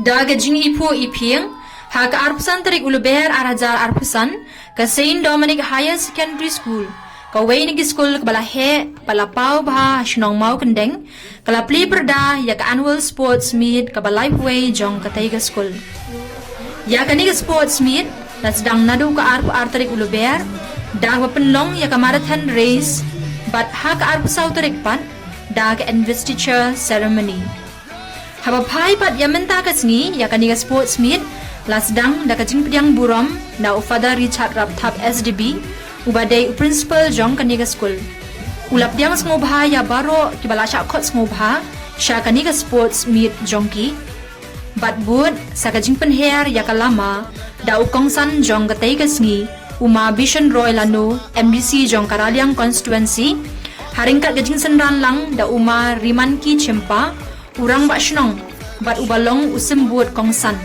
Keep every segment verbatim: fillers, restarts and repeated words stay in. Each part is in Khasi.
Da ka jingiphuh iphieng, ha ka arphew san tarik u Lber ar hajar arphew san, ka Saint Dominic Higher Secondary School, kawei na ki skul kaba la heh bad la paw bha ha shnong Mawkyndeng, ka la plie pyrda ïa ka Annual Sports Meet kaba laiphew wei jong katei ka skul. Ïa kane ka Sports Meet la sdang naduh ka arphew ar tarik u Lber da kaba pynlong ïa ka marathon race, bad ha ka arphew saw tarik pat da ka investiture ceremony. Haba phai pat ïa mynta ka sngi, ïa kane ka Sports Meet la sdang da ka jingpdiang burom na u Father Richard Rapthap S D B, uba dei u principal jong kane ka skul. U la pdiang sngewbha ïa baroh kiba la shah khot sngewbha sha kane ka Sports Meet jong ki. Bad bud sa ka jingpynher ïa ka lama da u kongsan jong katei ka sngi, u Ma Bishan Roy Lano, M D C jong ka Raliang Constituency, ha ryngkat ka jingsynran lang da u Ma Rimanki Chimpa, u rangbah shnong bad uba long u symbud kongsan.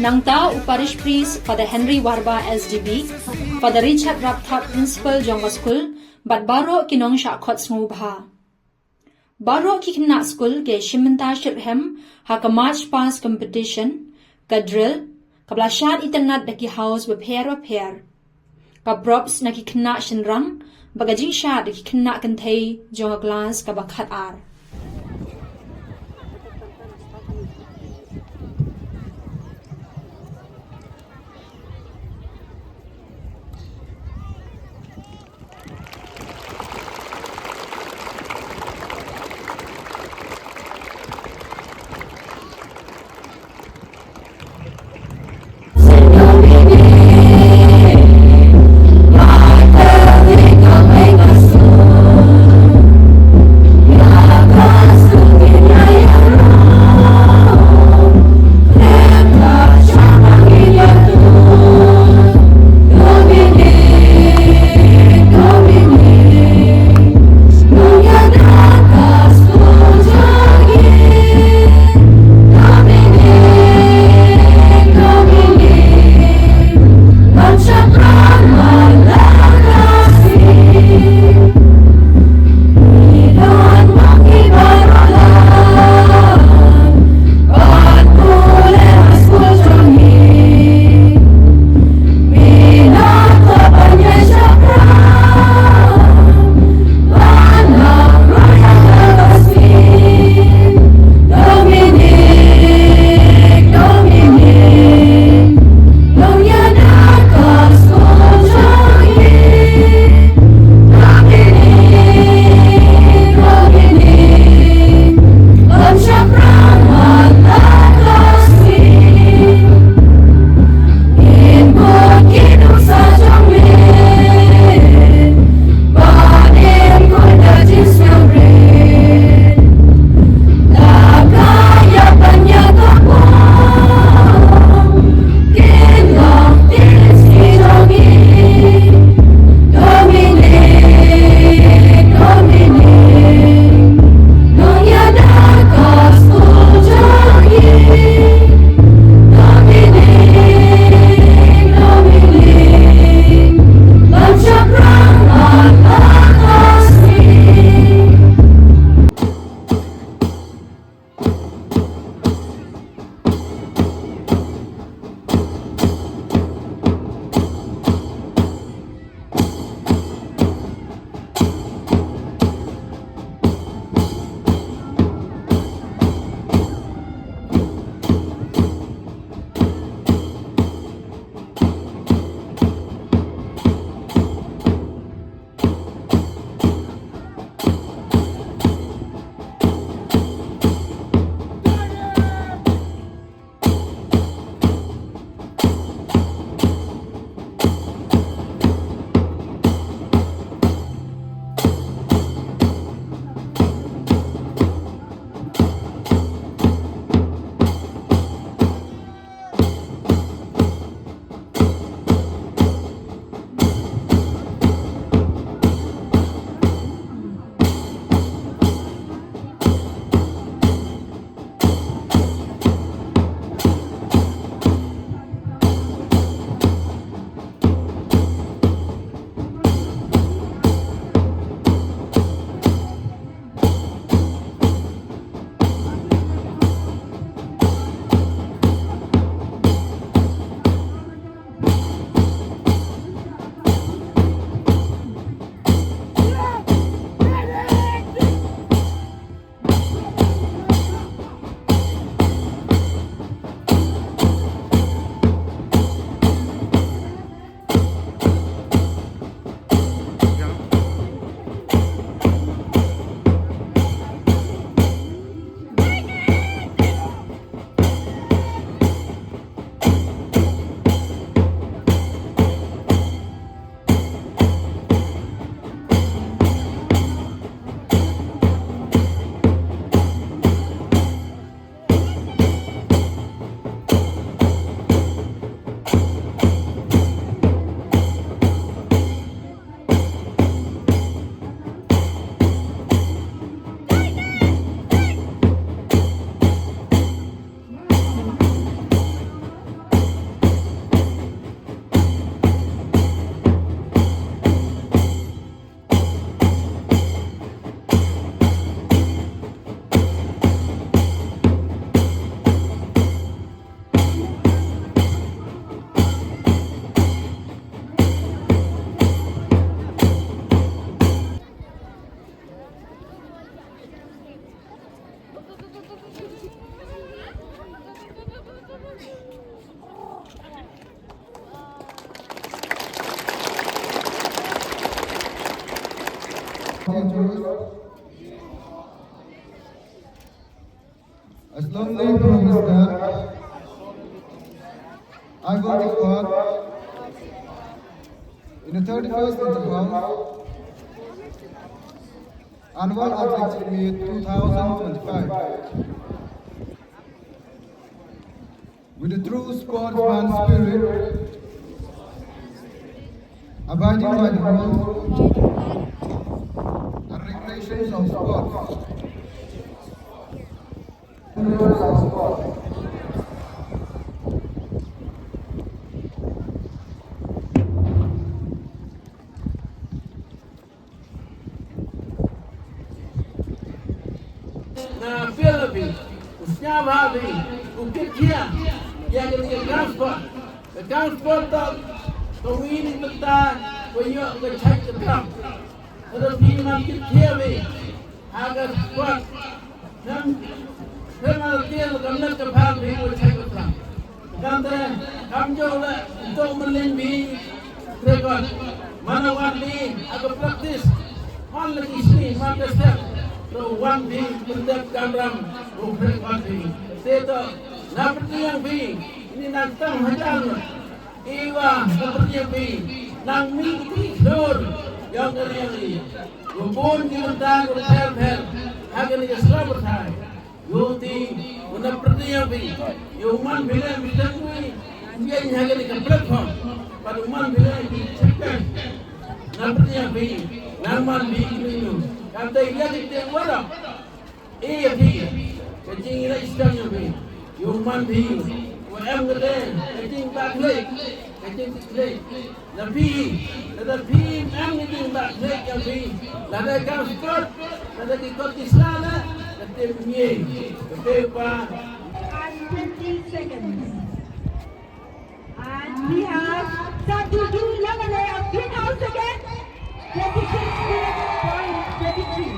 Nangta u Parish Priest Father Henry Warba S D B, Father Richard Rapthap, principal jong ka skul, bad baroh ki nongshah khot sngewbha. Baroh ki khynnah skul ki shim bynta shitrhem ha ka March Past Competition, ka drill, kaba la shad itynnad da ki house bapher bapher. Ka props na ki khynnah shynrang, bad ka jingshad da ki khynnah kynthei jong ka klas kaba khatar. I solemnly promise that I will take part in the thirty-first Inter-House Annual Athletic Meet two thousand twenty-five with a true sportsman spirit, abiding by the rules and regulations of sport. Nga appeal ïa phi, u sngewbha phi, u kit khia ïa kane ka ground sport. Ka ground sport to ka wi na ka bynta ka ïoh ka jait ka tam. Lada phi ym kit khia phi ha ka sport, Khlem, khlem artikel kam net ka phang phi u jait u tam. Kamte, kamjooh leh, to mynleng phi record. Mana wan phi ha ka practice, man la ki sngi, man ka step, to wan phi pyndep kamram u record phi. Te to, nga pyntieng phi, ini nang tam hajar. Iwa, nga pyntieng phi, nang mih ki khlur jong ka ri. Nga bun ki bynta ki pher pher ha kane ka sla pyrthei. Ïa uti, nga pyntieng phi, ïa u man phi leh phi tang wi, ïa ha kane ka platform. Bad u man phi leh phi champion. Nga pyntieng phi, nang man phi ki minu. Kata ïa ki te wara. Ïa phi, ka jingïaleh sdang ïa phi. Ïa u man phi, u em kata, ka jingbakla, ka jingkitkhlieh. Na phi, lada phi em ka jingbakla ïa phi, lada ka kot, lada ki kot ki sla la, ka tim ngi, ka tim pa. And twenty seconds. And we have Satu Jun Lamale of Green House again. Twenty-six minutes point thirty-three.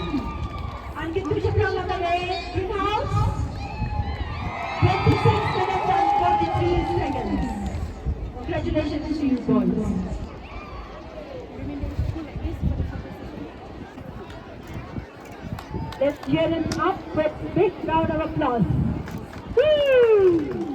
And Kituja from Lamale, Green House. Twenty-six minutes and forty-three seconds. Congratulations to you boys. Let's cheer him up with big round of applause. Woo!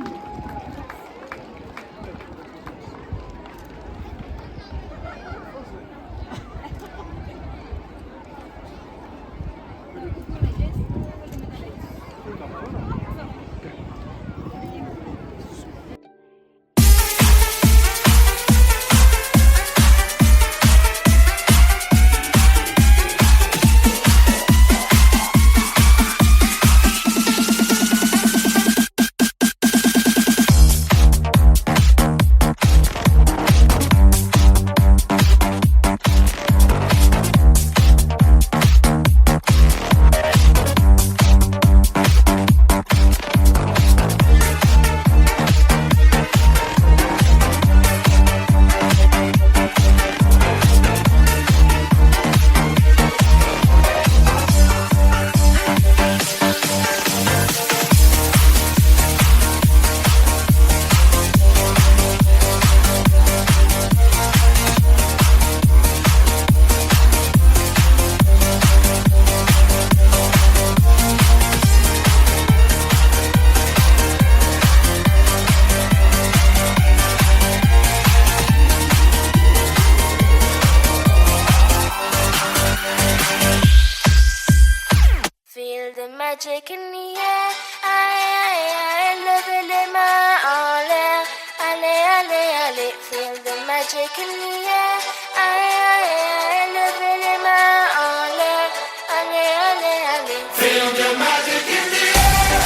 Feel the magic in the air. Aye, aye, aye, love it in my all air. Ale, ale, ale, feel the magic in the air. Aye, aye, aye, love it in my all air. Ale, ale, ale. Feel the magic in the air.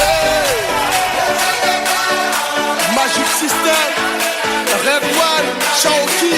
Hey! Magic System, Red One, Shaoki.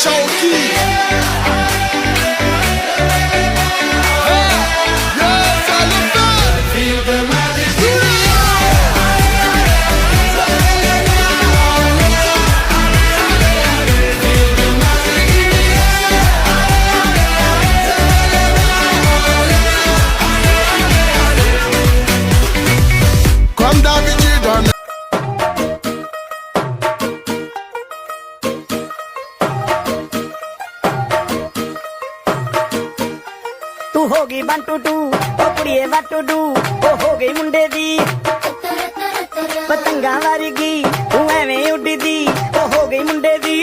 Chowki. Yes, I love that. Come down, Vijay Don. तू होगी वन टू टू, ओ कुड़िए वन टू टू, ओ हो गई मुंडे दी। पतंगा वारगी, तू एवें उड़दी, ओ हो गई मुंडे दी।